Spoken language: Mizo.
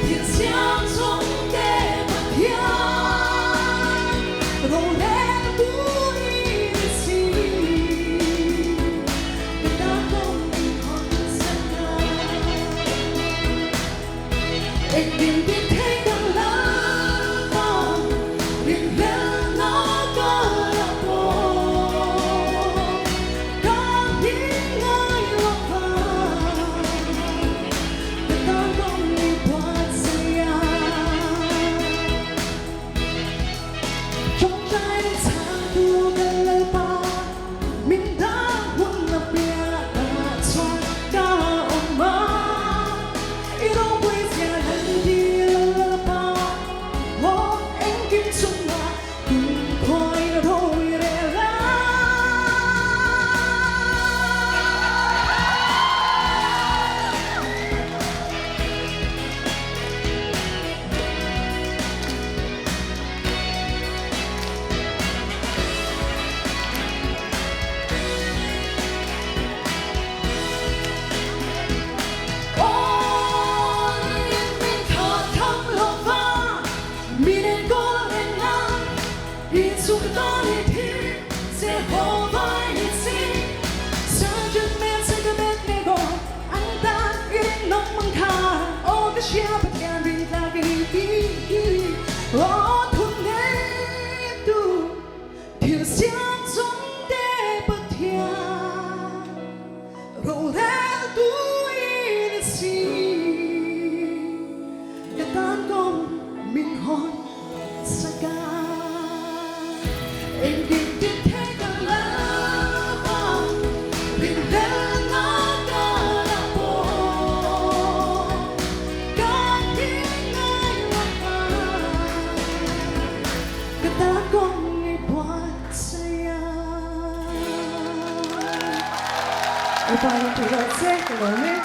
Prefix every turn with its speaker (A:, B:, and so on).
A: Thil siam zawngte Pathian roreltu i ni si. Ka tan kawng min hawn sak a. Engtin ti thei ka la pa, rinhlelhna ka la pawh. Ka hlim ngai lo va, ka tan kawng min buatsaih a. Tawngtai chhangtu ka Lalpa, min dah hun a piahah chuan ka awm a. I ropui zia lan dil Lalpa, aw engkim chungah kumkhawi rawi rel a. Thil siam zawngte Pathian roreltu i ni si. Ka tan kawng min hawn sak a. Engkim ti thei ka Lalpa, rinhlelhna ka la pawh. Ka hlim ngai lo va. Ka tan kawng i buatsaih a. Upa in thu rawh che ka lawm e.